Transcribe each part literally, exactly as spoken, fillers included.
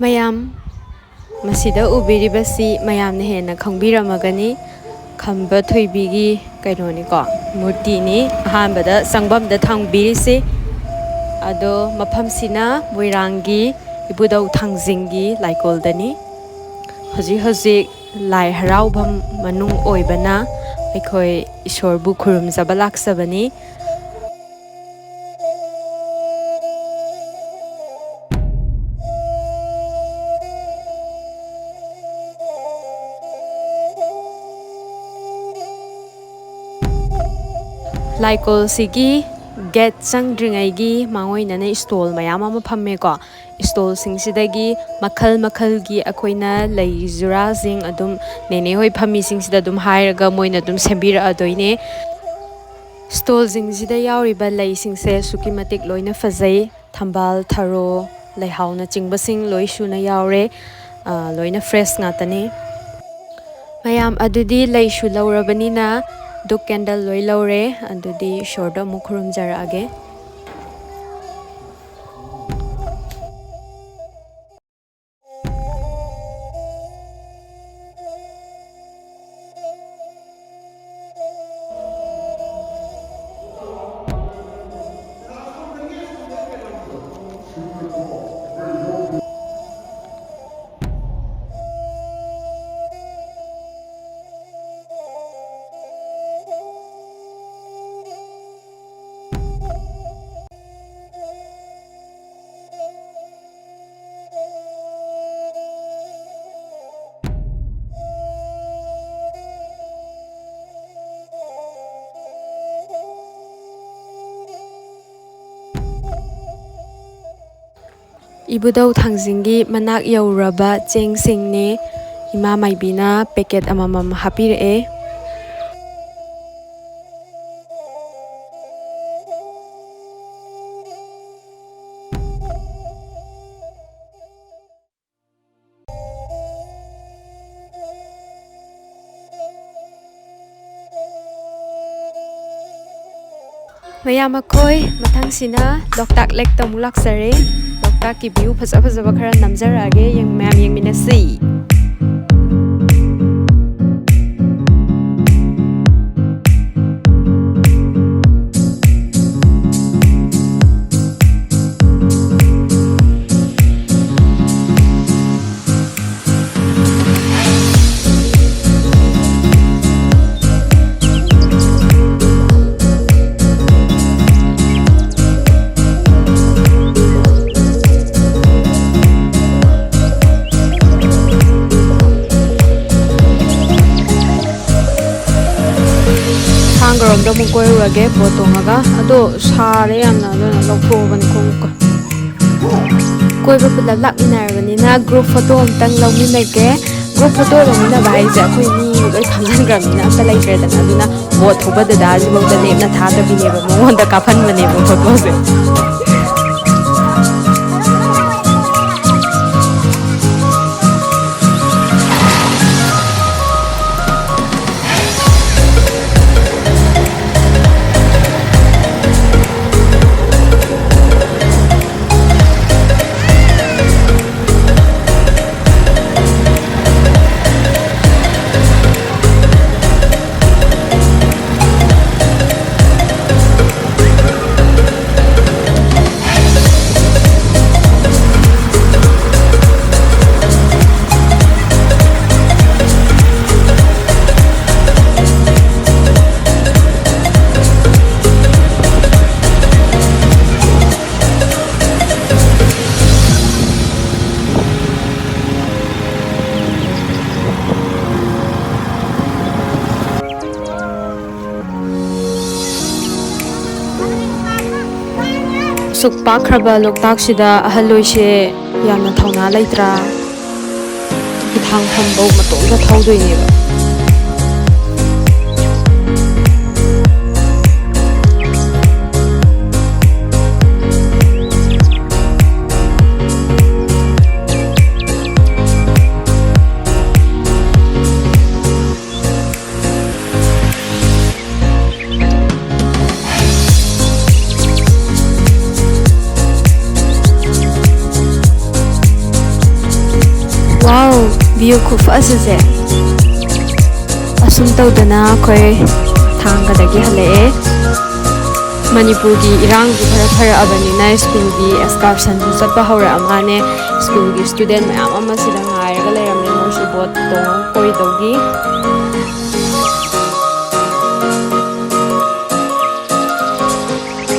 ꯃꯌꯥꯝ, ꯃꯁꯤꯗ ꯎꯕꯤꯔꯤꯕꯁꯤ ꯃꯌꯥꯝꯅ ꯍꯦꯟꯅ ꯈꯪꯕꯤꯔꯝꯃꯒꯅꯤ, ꯈꯝꯕ ꯊꯣꯏꯕꯤꯒꯤ ꯀꯩꯅꯣꯅꯤꯀꯣ, ꯃꯨꯔꯇꯤꯅꯤ꯫ ꯑꯍꯥꯟꯕꯗ ꯆꯪꯐꯝꯗ ꯊꯝꯕꯤꯔꯤꯁꯤ꯫ ꯑꯗꯣ ꯃꯐꯝꯁꯤꯅ ꯃꯣꯏꯔꯥꯡꯒꯤ ꯏꯕꯨꯙꯧ ꯊꯥꯡꯖꯤꯡꯒꯤ ꯂꯥꯏꯀꯣꯜꯗꯅꯤ꯫ ꯍꯧꯖꯤꯛ ꯍꯧꯖꯤꯛ ꯂꯥꯏ ꯍꯔꯥꯎꯐꯝ ꯃꯅꯨꯡ ꯑꯣꯏꯕꯅ ꯑꯩꯈꯣꯏ ꯏꯁꯣꯔꯕꯨ ꯈꯨꯔꯨꯝꯖꯕ ꯂꯥꯛꯆꯕꯅꯤ꯫ ꯂꯥꯏꯀꯣꯜꯁꯤꯒꯤ ꯒꯦꯠ ꯆꯪꯗ꯭ꯔꯤꯉꯩꯒꯤ ꯃꯥꯡꯑꯣꯏꯅꯅ ꯏꯁꯇꯣꯜ ꯃꯌꯥꯝ ꯑꯃ ꯐꯝꯃꯦꯀꯣ꯫ ꯏꯁꯇꯣꯜꯁꯤꯡꯁꯤꯗꯒꯤ ꯃꯈꯜ ꯃꯈꯜꯒꯤ ꯑꯩꯈꯣꯏꯅ ꯂꯩ ꯖꯨꯔꯥꯁꯤꯡ ꯑꯗꯨꯝ ꯅꯦꯅꯦ ꯍꯣꯏ ꯐꯝꯃꯤꯁꯤꯡꯁꯤꯗ ꯑꯗꯨꯝ ꯍꯥꯏꯔꯒ ꯃꯣꯏꯅ ꯑꯗꯨꯝ ꯁꯦꯝꯕꯤꯔꯛꯑꯗꯣꯏꯅꯦ꯫ ꯏꯁꯇꯣꯜꯁꯤꯡꯁꯤꯗ ꯌꯥꯎꯔꯤꯕ ꯂꯩꯁꯤꯡꯁꯦ ꯑꯁꯨꯛꯀꯤ ꯃꯇꯤꯛ ꯂꯣꯏꯅ ꯐꯖꯩ꯫ ꯊꯝꯕꯥꯜ, ꯊꯔꯣ, ꯂꯩꯍꯥꯎꯅꯆꯤꯡꯕꯁꯤꯡ ꯂꯣꯏ ꯁꯨꯅ ꯌꯥꯎꯔꯦ꯫ ꯑ, ꯂꯣꯏꯅ ꯐ꯭ꯔꯦꯁ ꯉꯥꯛꯇꯅꯤ꯫ ꯃꯌꯥꯝ, ꯑꯗꯨꯗꯤ ꯂꯩꯁꯨ ꯂꯧꯔꯕꯅꯤꯅ ꯙꯨꯞ ꯀꯦꯟꯗꯜ ꯂꯣꯏ ꯂꯧꯔꯦ꯫ ꯑꯗꯨꯗꯤ ꯏꯁꯣꯔꯗ ꯑꯃꯨꯛ ꯈꯨꯔꯨꯝꯖꯔꯛꯑꯒꯦ꯫ ꯏꯕꯨꯙꯧ ꯊꯥꯡꯖꯤꯡꯒꯤ ꯃꯅꯥꯛ ꯌꯧꯔꯕ ꯆꯦꯡꯁꯤꯡꯅꯤ꯫ ꯏꯃꯥ ꯃꯥꯏꯕꯤꯅ ꯄꯦꯀꯦꯠ ꯑꯃꯃꯝ ꯍꯥꯞꯄꯤꯔꯛꯑꯦ꯫ ꯃꯌꯥꯝ ꯑꯩꯈꯣꯏ ꯃꯊꯪꯁꯤꯅ ꯂꯣꯛꯇꯥꯛ ꯂꯦꯛꯇ ꯑꯃꯨꯛ ꯂꯥꯛꯆꯔꯦ꯫ ꯂꯣꯛꯇꯥꯛ ꯂꯣꯛꯇꯥꯛꯀꯤ ꯚ꯭ꯌꯨ ꯐꯖ ꯐꯖꯕ ꯈꯔ ꯅꯝꯖꯔꯛꯑꯒꯦ, ꯌꯦꯡ-, ꯃꯌꯥꯝ ꯌꯦꯡꯃꯤꯟꯅꯁꯤ꯫ ꯊꯥꯡꯒꯔꯣꯝꯗ ꯑꯃꯨꯛ ꯀꯣꯏꯔꯨꯔꯒꯦ ꯕꯣꯠ ꯇꯣꯡꯉꯒ꯫ ꯑꯗꯣ ꯁꯥꯔꯦ ꯌꯥꯝꯅ, ꯑꯗꯨꯅ ꯂꯧꯊꯣꯛꯑꯕꯅꯤ ꯈꯣꯡꯎꯞꯀ꯫ ꯀꯣꯏꯕ ꯄꯨꯂꯞ ꯂꯥꯛꯃꯤꯟꯅꯔꯕꯅꯤꯅ ꯒ꯭ꯔꯨꯞ ꯐꯣꯇꯣ ꯑꯃꯇꯪ ꯂꯧꯃꯤꯟꯅꯒꯦ꯫ ꯒ꯭ꯔꯨꯞ ꯐꯣꯇꯣ ꯂꯧꯃꯤꯟꯅꯕ ꯍꯥꯏꯁꯦ ꯑꯩꯈꯣꯏ ꯃꯤ ꯂꯣꯏ ꯈꯪꯖꯤꯟꯈ꯭ꯔꯕꯅꯤꯅ ꯑꯝꯇ ꯂꯩꯇ꯭ꯔꯦꯗꯅ꯫ ꯑꯗꯨꯅ ꯕꯣꯠ ꯊꯧꯕ ꯗꯗꯥꯁꯤꯐꯧꯗ ꯂꯦꯞꯅ ꯊꯥꯗꯕꯤꯅꯦꯕ, ꯃꯉꯣꯟꯗ ꯀꯥꯞꯍꯟꯕꯅꯦꯕ ꯐꯣꯇꯣꯁꯦ꯫ ꯑꯁꯨꯛ ꯄꯥꯛꯈ꯭ꯔꯕ ꯂꯣꯛꯇꯥꯛꯁꯤꯗ ꯑꯍꯜ ꯑꯣꯏꯁꯦ ꯌꯥꯝꯅ ꯊꯧꯅꯥ ꯂꯩꯇ꯭ꯔꯥ? ꯍꯤꯊꯥꯡꯐꯝꯐꯧ ꯃꯇꯣꯝꯇ ꯊꯧꯗꯣꯏꯅꯦꯕ꯫ View ꯈꯨꯐꯖꯁꯦ꯫ ꯑꯁꯨꯝ ꯇꯧꯗꯅ ꯑꯩꯈꯣꯏ ꯊꯥꯡꯒꯗꯒꯤ ꯍꯜꯂꯛꯑꯦ꯫ ꯃꯅꯤꯄꯨꯔꯒꯤ ꯏꯔꯥꯡꯁꯨ ꯈꯔ ꯐꯔꯛꯑꯕꯅꯤꯅ ꯁ꯭ꯀꯨꯜꯒꯤ excursionꯁꯨ ꯆꯠꯄ ꯍꯧꯔꯛꯑ ꯃꯥꯜꯂꯦ꯫ ꯁ꯭ꯀꯨꯜꯒꯤ student ꯃꯌꯥꯝ ꯑꯃ ꯁꯤꯗ ꯉꯥꯏꯔꯒ ꯂꯩꯔꯝꯃꯦ, ꯃꯣꯏꯁꯨ boat ꯇꯣꯡꯉ ꯀꯣꯏꯗꯧꯒꯤ꯫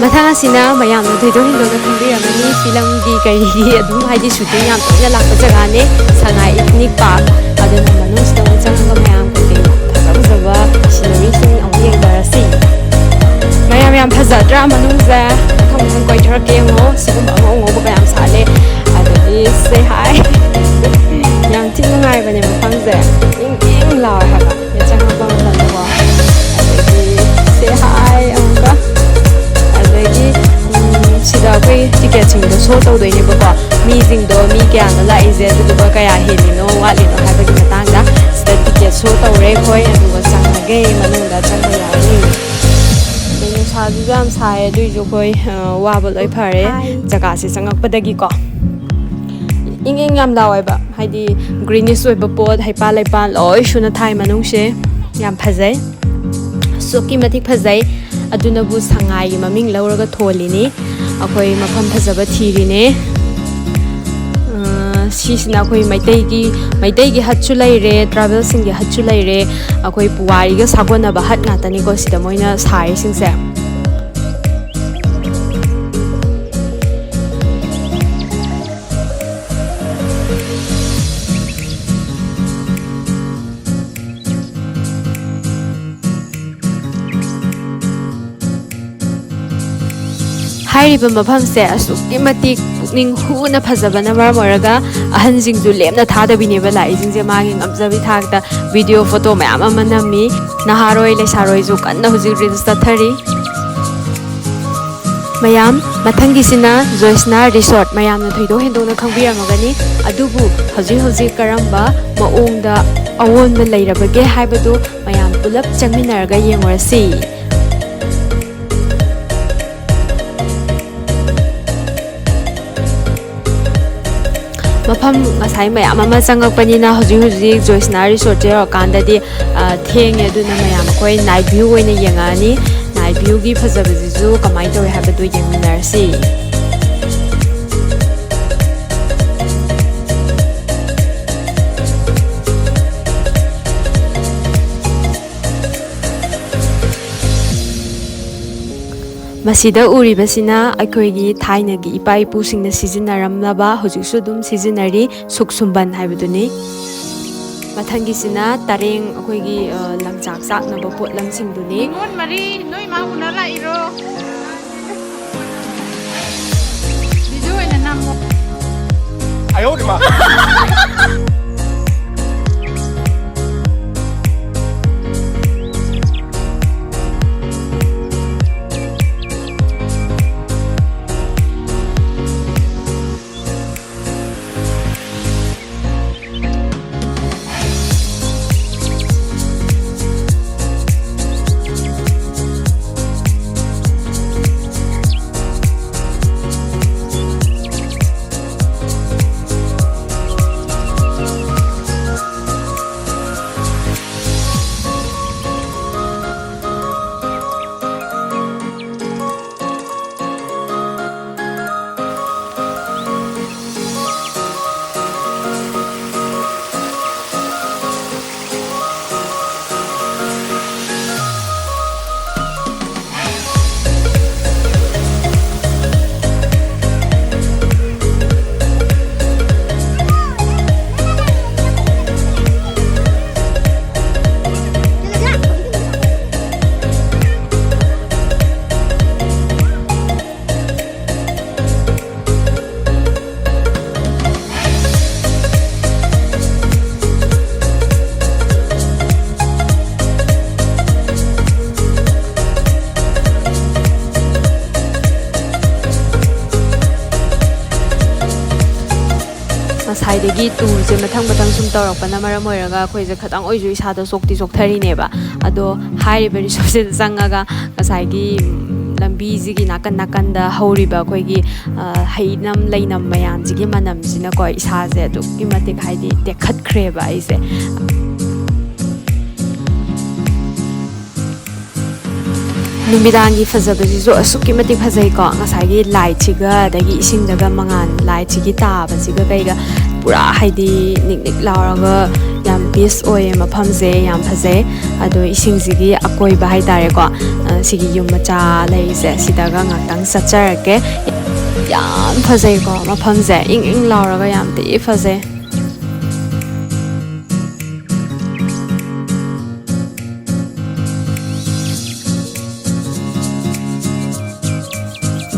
ꯃꯊꯪ ꯑꯁꯤꯅ ꯃꯌꯥꯝꯅ ꯊꯣꯏꯗꯣꯛ ꯍꯦꯟꯗꯣꯛꯅ ꯈꯪꯕꯤꯔꯝꯃꯅꯤ, ꯐꯤꯂꯝꯒꯤ ꯀꯔꯤꯒꯤ ꯑꯗꯨꯝ, ꯍꯥꯏꯗꯤ, shooting ꯌꯥꯝ ꯇꯣꯏꯅ ꯂꯥꯛꯄ ꯖꯒꯥꯅꯦ, ꯁꯉꯥꯏ Ethnic Park꯫ ꯑꯗꯨꯅ ꯃꯅꯨꯡꯁꯤꯗ ꯑꯃꯨꯛ ꯆꯪꯉꯒ ꯃꯌꯥꯝ ꯀꯩꯀꯩ ꯐꯖ ꯐꯖꯕ sceneryꯁꯤꯡ ꯑꯃꯨꯛ ꯌꯦꯡꯖꯔꯁꯤ꯫ ꯃꯌꯥꯝ ꯌꯥꯝ ꯐꯖꯗ꯭ꯔꯥ ꯃꯅꯨꯡꯁꯦ? ꯃꯊꯪ ꯃꯊꯪ ꯀꯣꯏꯊꯔꯛꯀꯦ꯫ ꯌꯦꯡꯉꯣ, ꯁꯤꯒꯨꯝꯕ ꯑꯉꯧ ꯑꯉꯧꯕ ꯀꯌꯥꯝ ꯁꯥꯠꯂꯦ꯫ ꯑꯗꯒꯤ say hi꯫ ꯌꯥꯝ ꯊꯤ ꯅꯨꯡꯉꯥꯏꯕꯅꯦ ꯃꯐꯝꯁꯦ, ꯏꯪ ꯏꯪ ꯂꯥꯎꯋꯦ ꯍꯥꯏꯕ꯫ ꯆꯪꯉꯛꯄ ꯃꯇꯝꯗꯀꯣ꯫ ꯑꯗꯒꯤ say hi ꯑꯃꯨꯛꯀ꯫ ꯑꯗꯒꯤ, ꯎꯝ, ꯁꯤꯗ ꯑꯩꯈꯣꯏ ticketꯁꯤꯡꯗꯣ show ꯇꯧꯗꯣꯏꯅꯦꯕꯀꯣ꯫ ꯃꯤꯁꯤꯡꯗꯣ, ꯃꯤ ꯀꯌꯥꯅꯣ ꯂꯥꯛꯏꯁꯦ, ꯑꯗꯨꯗꯨꯒ ꯀꯌꯥ ꯍꯦꯜꯂꯤꯅꯣ, ꯋꯥꯠꯂꯤꯅꯣ ꯍꯥꯏꯕꯒꯤ ꯃꯇꯥꯡꯗ ꯁꯤꯗ ticket show ꯇꯧꯔꯦ ꯑꯩꯈꯣꯏ꯫ ꯑꯗꯨꯒ ꯆꯪꯉꯒꯦ, ꯃꯅꯨꯡꯗ ꯆꯪꯕ ꯌꯥꯔꯅꯤ꯫ ꯑꯗꯩ ꯅꯨꯡꯁꯥꯁꯤꯁꯨ ꯌꯥꯝ ꯁꯥꯏ, ꯑꯗꯨꯏꯁꯨ ꯑꯩꯈꯣꯏ, ꯑ, ꯋꯥꯕ ꯂꯣꯏ ꯐꯔꯦ꯫ ꯖꯒꯥꯁꯦ ꯆꯪꯉꯛꯄꯗꯒꯤꯀꯣ꯫ ꯏꯪ ꯏꯪ ꯌꯥꯝ ꯂꯥꯎꯋꯦꯕ, ꯍꯥꯏꯗꯤ greenish ꯑꯣꯏꯕ ꯄꯣꯠ, ꯍꯩꯄꯥꯜ ꯂꯩꯄꯥꯜ ꯂꯣꯏ ꯁꯨꯅ ꯊꯥꯏ ꯃꯅꯨꯡꯁꯦ꯫ ꯌꯥꯝ ꯐꯖꯩ, ꯑꯁꯨꯛꯀꯤ ꯃꯇꯤꯛ ꯐꯖꯩ꯫ ꯑꯗꯨꯅꯕꯨ ꯁꯉꯥꯏꯒꯤ ꯃꯃꯤꯡ ꯂꯧꯔꯒ ꯊꯣꯜꯂꯤꯅꯤ꯫ ꯑꯩꯈꯣꯏ ꯃꯐꯝ ꯐꯖꯕ ꯊꯤꯔꯤꯅꯦ꯫ ꯑ, ꯁꯤꯁꯤꯅ ꯑꯩꯈꯣꯏ ꯃꯩꯇꯩꯒꯤ, ꯃꯩꯇꯩꯒꯤ hutꯁꯨ ꯂꯩꯔꯦ, tribalꯁꯤꯡꯒꯤ hutꯁꯨ ꯂꯩꯔꯦ꯫ ꯑꯩꯈꯣꯏ ꯄꯨꯋꯥꯔꯤꯒ ꯁꯥꯒꯣꯟꯅꯕ hut ꯉꯥꯛꯇꯅꯤꯀꯣ ꯁꯤꯗ ꯃꯣꯏꯅ ꯁꯥꯔꯤꯁꯤꯡꯁꯦ꯫ ꯍꯥꯏꯔꯤꯕ ꯃꯐꯝꯁꯦ ꯑꯁꯨꯛꯀꯤ ꯃꯇꯤꯛ ꯄꯨꯛꯅꯤꯡ ꯍꯨꯅ ꯐꯖꯕꯅ ꯃꯔꯝ ꯑꯣꯏꯔꯒ ꯑꯍꯟꯁꯤꯡꯁꯨ ꯂꯦꯝꯅ ꯊꯥꯗꯕꯤꯅꯦꯕ ꯂꯥꯛꯏꯁꯤꯡꯁꯦ꯫ ꯃꯥꯒꯤ ꯉꯝꯖꯕꯤ ꯊꯥꯛꯇ video photo ꯃꯌꯥꯝ ꯑꯃ ꯅꯝꯃꯤ꯫ ꯅꯍꯥꯔꯣꯏ ꯂꯩꯁꯥꯔꯣꯏꯁꯨ ꯀꯟꯅ ꯍꯧꯖꯤꯛ reels ꯆꯠꯊꯔꯤ꯫ ꯃꯌꯥꯝ, ꯃꯊꯪꯒꯤꯁꯤꯅ ꯖꯣꯏꯁꯅꯥ Resort꯫ ꯃꯌꯥꯝꯅ ꯊꯣꯏꯗꯣꯛ ꯍꯦꯟꯗꯣꯛꯅ ꯈꯪꯕꯤꯔꯝꯃꯒꯅꯤ, ꯑꯗꯨꯕꯨ ꯍꯧꯖꯤꯛ ꯍꯧꯖꯤꯛ ꯀꯔꯝꯕ ꯃꯑꯣꯡꯗ ꯑꯑꯣꯟꯕ ꯂꯩꯔꯕꯒꯦ ꯍꯥꯏꯕꯗꯨ ꯃꯌꯥꯝ ꯄꯨꯂꯞ ꯆꯪꯃꯤꯟꯅꯔꯒ ꯌꯦꯡꯉꯨꯔꯁꯤ꯫ ꯃꯐꯝ ꯉꯁꯥꯏ ꯃꯌꯥꯝ ꯑꯃ ꯆꯪꯉꯛꯄꯅꯤꯅ ꯍꯧꯖꯤꯛ ꯍꯧꯖꯤꯛ ꯖꯣꯏꯁꯅꯥ ꯔꯤꯁꯣꯔꯠꯁꯦ ꯌꯧꯔꯀꯥꯟꯗꯗꯤ, ꯑ, ꯊꯦꯡꯉꯦ꯫ ꯑꯗꯨꯅ ꯃꯌꯥꯝ ꯑꯩꯈꯣꯏ ꯅꯥꯏꯠ ꯚ꯭ꯌꯨ ꯑꯣꯏꯅ ꯌꯦꯡꯉꯛꯑꯅꯤ꯫ ꯅꯥꯏꯠ ꯚ꯭ꯌꯨꯒꯤ ꯐꯖꯕꯁꯤꯁꯨ ꯀꯃꯥꯏꯅ ꯇꯧꯋꯤ ꯍꯥꯏꯕꯗꯨ ꯌꯦꯡꯃꯤꯟꯅꯔꯁꯤ꯫ ꯃꯁꯤꯗ ꯎꯔꯤꯕꯁꯤꯅ ꯑꯩꯈꯣꯏꯒꯤ ꯊꯥꯏꯅꯒꯤ ꯏꯄꯥ ꯏꯄꯨꯁꯤꯡꯅ ꯁꯤꯖꯤꯟꯅꯔꯝꯂꯕ, ꯍꯧꯖꯤꯛꯁꯨ ꯑꯗꯨꯝ ꯁꯤꯖꯤꯟꯅꯔꯤ, ꯁꯨꯛ ꯁꯨꯝꯕꯟ ꯍꯥꯏꯕꯗꯨꯅꯤ꯫ ꯃꯊꯪꯒꯤꯁꯤꯅ ꯇꯔꯦꯡ, ꯑꯩꯈꯣꯏꯒꯤ, ꯑ, ꯂꯪꯆꯥꯛ ꯆꯥꯛꯅꯕ ꯄꯣꯠꯂꯝꯁꯤꯡꯗꯨꯅꯤ꯫ ꯅꯤꯉꯣꯜ ꯃꯔꯤ, ꯅꯣꯏ ꯃꯥ ꯎꯅ ꯂꯥꯛꯏꯔꯣ? ꯚꯤꯗꯤꯑꯣ ꯑꯣꯏꯅ ꯅꯝꯃꯣ꯫ ꯉꯁꯥꯏꯗꯒꯤ ꯇꯨꯔꯁꯦ ꯃꯊꯪ ꯃꯊꯪ ꯁꯨꯝ ꯇꯧꯔꯛꯄꯅ ꯃꯔꯝ ꯑꯣꯏꯔꯒ ꯑꯩꯈꯣꯏꯁꯦ ꯈꯤꯇꯪ ꯑꯣꯏꯁꯨ ꯏꯁꯥꯗ ꯆꯣꯛꯇꯤ ꯆꯣꯛꯊꯔꯤꯅꯦꯕ꯫ ꯑꯗꯣ ꯍꯥꯏꯔꯤꯕ ꯔꯤꯁꯣꯔꯠꯁꯤꯗ ꯆꯪꯉꯒ ꯉꯁꯥꯏꯒꯤ, ꯎꯝ, ꯂꯝꯕꯤꯁꯤꯒꯤ ꯅꯥꯀꯟ ꯅꯥꯀꯟꯗ ꯍꯧꯔꯤꯕ ꯑꯩꯈꯣꯏꯒꯤ, ꯑ, ꯍꯩꯅꯝ ꯂꯩꯅꯝ ꯃꯌꯥꯝꯁꯤꯒꯤ ꯃꯅꯝꯁꯤꯅꯀꯣ, ꯏꯁꯥꯁꯦ ꯑꯗꯨꯛꯀꯤ ꯃꯇꯤꯛ, ꯍꯥꯏꯗꯤ, ꯇꯦꯛꯈꯠꯈ꯭ꯔꯦꯕ ꯑꯩꯁꯦ꯫ ꯅꯨꯃꯤꯗꯥꯡꯒꯤ ꯐꯖꯕꯁꯤꯁꯨ ꯑꯁꯨꯛꯀꯤ ꯃꯇꯤꯛ ꯐꯖꯩꯀꯣ꯫ ꯉꯁꯥꯏꯒꯤ ꯂꯥꯏꯠꯁꯤꯒ, ꯑꯗꯒꯤ ꯏꯁꯤꯡꯗꯒ ꯃꯉꯥꯜ, ꯂꯥꯏꯠꯁꯤꯒꯤ ꯇꯥꯕꯁꯤꯒ ꯀꯩꯒ, ꯄꯨꯔꯥ, ꯍꯥꯏꯗꯤ, ꯅꯤꯛ ꯅꯤꯛ ꯂꯥꯎꯔꯒ ꯌꯥꯝ ꯄꯤꯁ ꯑꯣꯏꯌꯦ꯫ ꯃꯐꯝꯁꯦ ꯌꯥꯝ ꯐꯖꯩ꯫ ꯑꯗꯣ ꯏꯁꯤꯡꯁꯤꯒꯤ ꯑꯀꯣꯏꯕ ꯍꯥꯏꯇꯥꯔꯦꯀꯣ, ꯑ, ꯁꯤꯒꯤ ꯌꯨꯝ ꯃꯆꯥ ꯂꯩꯔꯤꯁꯦ, ꯁꯤꯗꯒ ꯉꯥꯛꯇꯪ ꯆꯠꯆꯔꯛꯀꯦ꯫ ꯌꯥꯝ ꯐꯖꯩꯀꯣ ꯃꯐꯝꯁꯦ, ꯏꯪ ꯏꯪ ꯂꯥꯎꯔꯒ ꯌꯥꯝ ꯊꯤ ꯐꯖꯩ꯫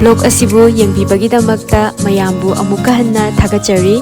ꯕ꯭ꯂꯣꯒ ꯑꯁꯤꯕꯨ ꯌꯦꯡꯕꯤꯕꯒꯤꯗꯃꯛꯇ ꯃꯌꯥꯝꯕꯨ ꯑꯃꯨꯛꯀ ꯍꯟꯅ ꯊꯥꯒꯠꯆꯔꯤ꯫